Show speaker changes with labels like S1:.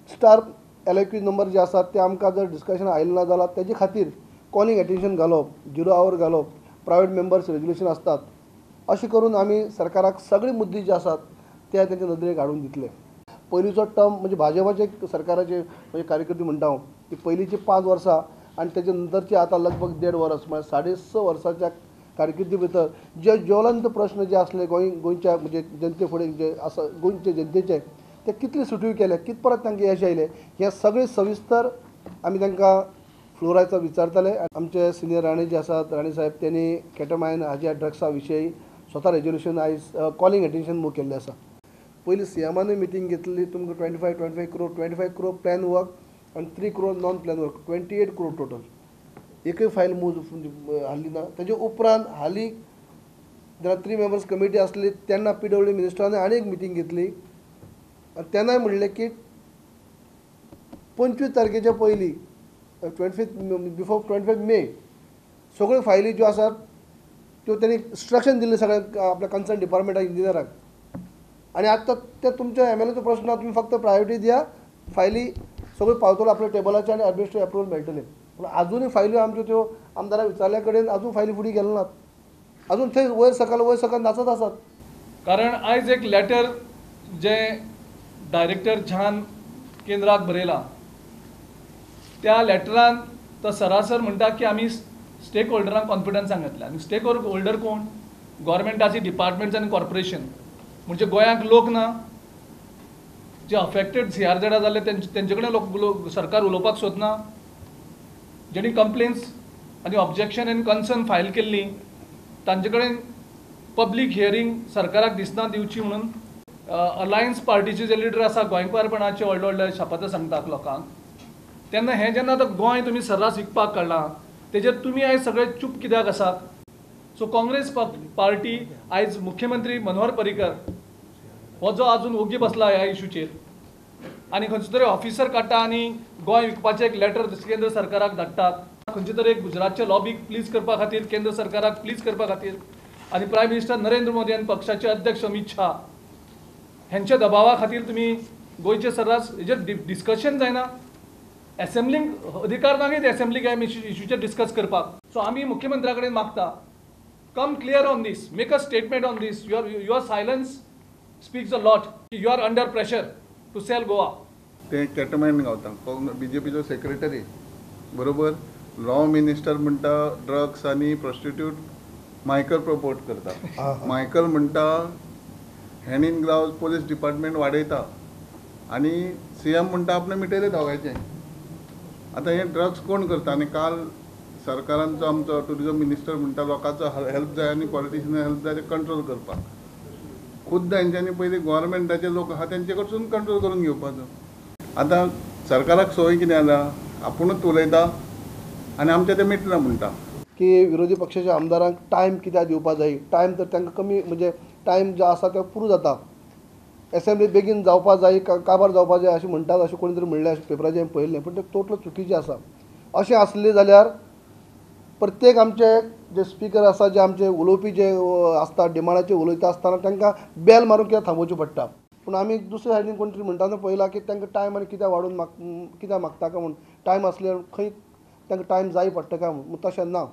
S1: Star LIQ number जे आसात ते आमकां जर डिस्कशन आयलें ना जाल्यार तेजे खातीर कॉलिंग एटेन्शन घालप, 0 our घालप, प्रायवेट मेंबर्स रेजोल्युशन आसतात, अशें करून आमी सरकाराक सगळे मुद्दे जे आसात ते तेंच्या नदरेक हाडून दितले. पयलींचो टर्म म्हणजे भाजपाचे सरकाराचे म्हणजे कार्यकर्ते म्हणटा हांव की पयलींची 5 वर्सां आनी तेच्या नंतरची आतां लगभग 1.5 वर्स म्हळ्यार 6.5 वर्साच्या कारकिर्दी भितर जे ज्वलंत प्रश्न जे आसले गोंयच्या म्हणजे जनते फुडें जे आसा गोंयचे जनतेचे ते कितले सुटवी केले, कित परत तांकां यश आयलें, हें सगळें सविस्तर आमी तांकां फ्लोराचो विचारतले. आमचे सिनियर राणे जे आसात, राणे साहेब, त्यांनी केटामायन हाज्या ड्रग्सा विशयी स्वता रेजोल्युशन आयज कॉलिंग एटेन्शन मूव केल्लें आसा. पयलीं सीएमानूय मिटींग घेतली, तुमकां 25 crore, 25 crore plan work आनी 3 crore non plan work, 28 crore total. एकूय फायल मूव हाडली ना. तेजे उपरांत हालीं जेन्ना 3 मेंबर्स कमिटी आसली तेन्ना PW मिनिस्टरान आनी एक मिटींग घेतली आनी तेन्नाय म्हणलें की 25 तारखेच्या पयलीं 25 बिफोर 25 मे सगळ्यो फायली ज्यो आसात त्यो तेणी इंस्ट्रक्शन दिल्लें सगळ्या आपल्या कन्सर्न डिपार्टमेंटाक, इंजिनियराक. आनी आतां ते तुमच्या MLAचो प्रश्न ना, तुमी फक्त प्रायोरिटी दिया, फायली सगळ्यो पावतलो आपल्या टेबलाचेर आनी एडमिनिस्ट्रेटिव अप्रुवल मेळटलें. पूण आजुनूय फायल्यो आमच्यो त्यो आमदाराक विचारल्या कडेन अजून फायली फुडें गेले नात, अजून थंय वयर सकल नाचत आसात.
S2: कारण आयज एक लेटर जे डायरेक्टर झान केंद्राक बरयला त्या लेटरान तो सरासर म्हणटा की आमी स्टेक होल्डरांक कॉन्फिडन्सान घेतला. आनी स्टेक होल्डर कोण? गोवोरमेंटाची डिपार्टमेंट्स आनी कॉर्पोरेशन. म्हणजे गोंयांक लोक ना, जे अफेक्टेड CRZ जाल्ले तेंचे कडेन लोक सरकार उलोवपाक सोदना, जेणी कंप्लेन्स आनी ऑब्जेक्शन आनी कन्सर्न फायल केल्ली तांचे कडेन पब्लीक हियरींग सरकाराक दिसना दिवची म्हणून. अलायन्स पार्टीचे जे लिडर आसा गोंयकारपणाचे व्हडले व्हडले शपथ सांगतात लोकांक, तेन्ना हें जेन्ना आतां गोंय तुमी सर्रास विकपाक काडलां तेजेर तुमी आयज सगळे चूप कित्याक आसात? सो काँग्रेस पार्टी आयज मुख्यमंत्री मनोहर पर्रीकर हो जो आजून ओगी बसला ह्या इशूचेर आनी खंयचो तरी ऑफिसर काडटा आनी गोंय विकपाचें एक लेटर केंद्र सरकाराक धाडटात, खंयचे तरी एक गुजरातच्या लॉबीक प्लीज करपा खातीर, केंद्र सरकाराक प्लीज करपा खातीर आनी प्रायम मिनिस्टर नरेंद्र मोदी आनी पक्षाचे अध्यक्ष अमित शाह हेंच्या दबावा खातीर तुमी गोंयचे सर्रास हेजेर डिस्कशन जायना. एसेंब्लीक अधिकार मागीर एसेंब्लीक ह्या इशूचेर डिस्कस करपाक. सो आमी मुख्यमंत्र्या कडेन मागता, come clear on this, make a statement on this. Your silence speaks a lot. You are under pressure to sell Goa.
S3: ते केटमायन गावता BJPचो सेक्रेटरी बरोबर, लॉ मिनिस्टर म्हणटा ड्रग्स आनी प्रोस्टिट्यूट मायकल प्रपोट करता. मायकल म्हणटा hand in gloves police department वाडयता आनी CM म्हणटा आपणें मिटयलें दोगांयचें. आतां हें ड्रग्स कोण करता? आनी काल सरकारांचो आमचो ट्युरिजम मिनिस्टर म्हणटा लोकांचो हेल्प जाय आनी पॉलिटिशियन हेल्प जाय ते कंट्रोल करपाक. खुद्द हेंच्यांनी पयलीं गोवोरमेंटाचे लोक आहा तेंचे कडसून कंट्रोल करून घेवपाचो. आतां सरकाराक संवय कितें जाला, आपुणूच उलयता आनी आमचें तें मिटलां म्हणटा.
S1: की विरोधी पक्षाच्या आमदारांक टायम कित्याक दिवपा जाय? टायम तर तांकां कमी, म्हणजे टायम जो आसा तो पुरो जाता. एसेंब्ली बेगीन जावपा जाय, काबार जावपा जाय अशें म्हणटात, अशें कोणी तरी म्हणलें अशें पेपराचेर हांवें पळयल्लें, पूण तें टोटल चुकीचें आसा. अशें आसलें जाल्यार प्रत्येक आमचे जे स्पिकर आसा, जे आमचे उलोवपी जे आसता डिमांडाचे उलयता आसतना तांकां बेल मारून कित्याक थांबोवचें पडटा. पूण आमी दुसऱ्या सायडीन कोण तरी म्हणटा पळयलां की तांकां टायम आनी कित्याक वाडोवन कित्याक मागता काय म्हूण, टायम आसल्यार खंय तांकां टायम जाय पडटा काय म्हूण. तशें ना.